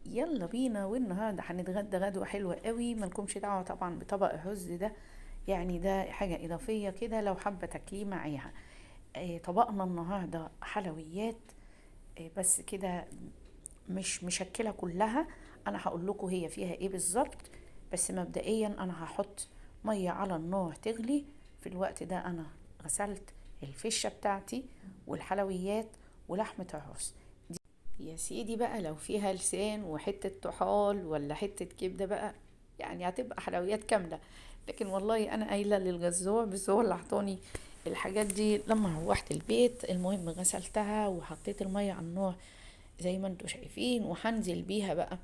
يلا بينا. والنهارده هنتغدى غدوه حلوة قوي، مالكمش دعوه طبعا بطبق الرز ده، يعني ده حاجة اضافية كده لو حابة تاكليه معاها. طبقنا النهارده حلويات، بس كده مش مشكلة كلها، انا هقول لكم هي فيها ايه بالظبط. بس مبدئيا انا هحط مية على النار تغلي. في الوقت ده انا غسلت الفشه بتاعتي والحلويات ولحمه الراس يا سيدي بقى، لو فيها لسان وحتة طحال ولا حتة كبده بقى يعني هتبقى حلويات كاملة. لكن والله انا قايله للجزار، بس هو اللي عطاني الحاجات دي لما روحت البيت. المهم غسلتها وحطيت المية على النار زي ما انتوا شايفين، وهنزل بيها بقى.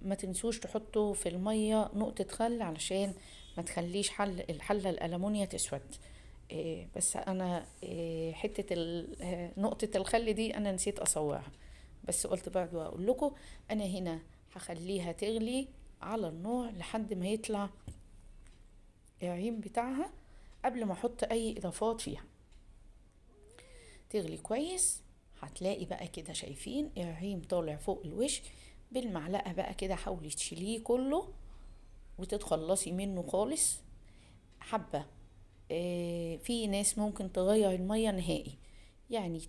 ما تنسوش تحطوا في المية نقطة خل علشان ما تخليش الحلة الالومنيا تسود. بس انا حتة نقطة الخل دي انا نسيت اصورها، بس قلت برضو اقول لكم. انا هنا هخليها تغلي على النار لحد ما يطلع الريم بتاعها قبل ما احط اي اضافات فيها. تغلي كويس، هتلاقي بقى كده شايفين الريم طالع فوق الوش. بالمعلقة بقى كده حاولي تشيليه كله وتتخلصي منه خالص. حبة في ناس ممكن تغير المية نهائي، يعني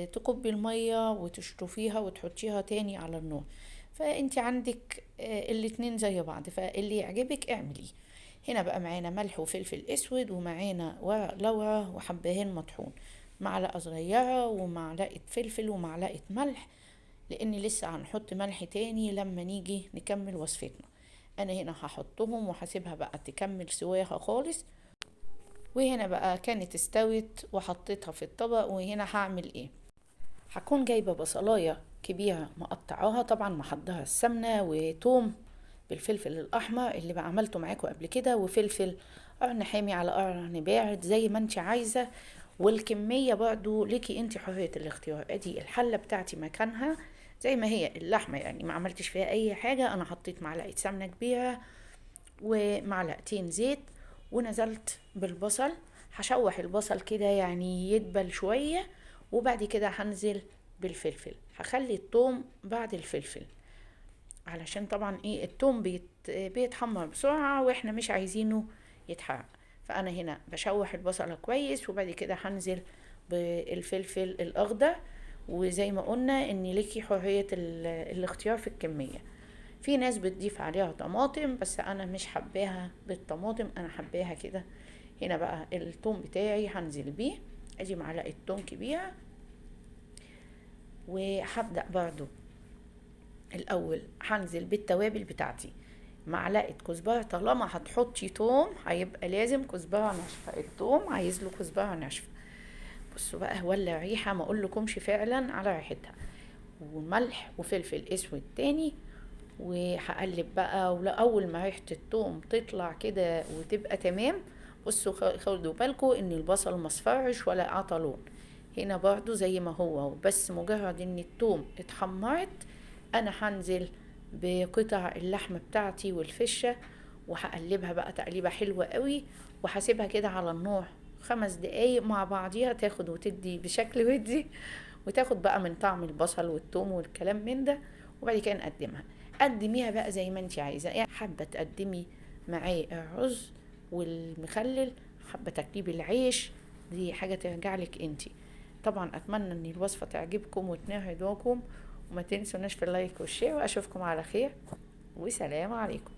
تكبي المية وتشطفيها وتحطيها تاني على النار، فانت عندك الاتنين زي بعض، فاللي يعجبك اعمليه. هنا بقى معانا ملح وفلفل اسود، ومعانا ورق لورا وحبهان مطحون، معلقة صغيرة ومعلقة فلفل ومعلقة ملح، لان لسه هنحط ملح تاني لما نيجي نكمل وصفتنا. انا هنا هحطهم وهسيبها بقى تكمل سواها خالص. وهنا بقى كانت استوت وحطيتها في الطبق. وهنا هعمل ايه؟ هكون جايبه بصلايه كبيرة مقطعاها، طبعا محضرة السمنة وتوم بالفلفل الاحمر اللي بقى عملته معاكم قبل كده، وفلفل قرن حامي على قرن بارد زي ما انت عايزه، والكميه برضو ليكي انت حرية الاختيار. ادي الحلة بتاعتي مكانها زي ما هي، اللحمة يعني ما عملتش فيها اي حاجة. انا حطيت معلقه سمنه كبيرة ومعلقتين زيت، ونزلت بالبصل. هشوح البصل كده يعني يدبل شوية، وبعد كده هنزل بالفلفل. هخلي الثوم بعد الفلفل علشان طبعا الثوم بيتحمر بسرعة واحنا مش عايزينه يتحرق. فانا هنا بشوح البصله كويس، وبعد كده هنزل بالفلفل الاخضر. وزي ما قلنا ان ليكي حرية الاختيار في الكمية. في ناس بتضيف عليها طماطم، بس انا مش حباها بالطماطم، انا حباها كده. هنا بقى الثوم بتاعي هنزل بيه، ادي معلقه ثوم كبيرة. وهبدا برضو الاول هنزل بالتوابل بتاعتي، معلقه كزبره. طالما هتحطي ثوم هيبقى لازم كزبره ناشفة، الثوم عايز له كزبره ناشفة. بصوا بقى ولا ريحه ما اقول لكمش فعلا على ريحتها. وملح وفلفل اسود تاني، وهقلب بقى. ولا اول ما ريحه الثوم تطلع كده وتبقى تمام، بصوا خدوا بالكم ان البصل ما اصفرش ولا اعطى لون، هنا برضو زي ما هو، بس مجرد ان الثوم اتحمرت انا هنزل بقطع اللحمة بتاعتي والفشه، وهقلبها بقى تقليبه حلوة قوي، وهسيبها كده على النار 5 دقايق مع بعضيها، تاخد وتدي بشكل ودي، وتاخد بقى من طعم البصل والثوم والكلام من ده. وبعد كده نقدمها. قدميها بقى زي ما انت عايزه، يعني حابة تقدمي معاه الرز والمخلل، حابة تاكليه بالعيش، دي حاجة ترجع لك انت. طبعا اتمنى ان الوصفة تعجبكم وتنال رضاكم، وما تنسوناش في ال like وال share، واشوفكم على خير وسلام عليكم.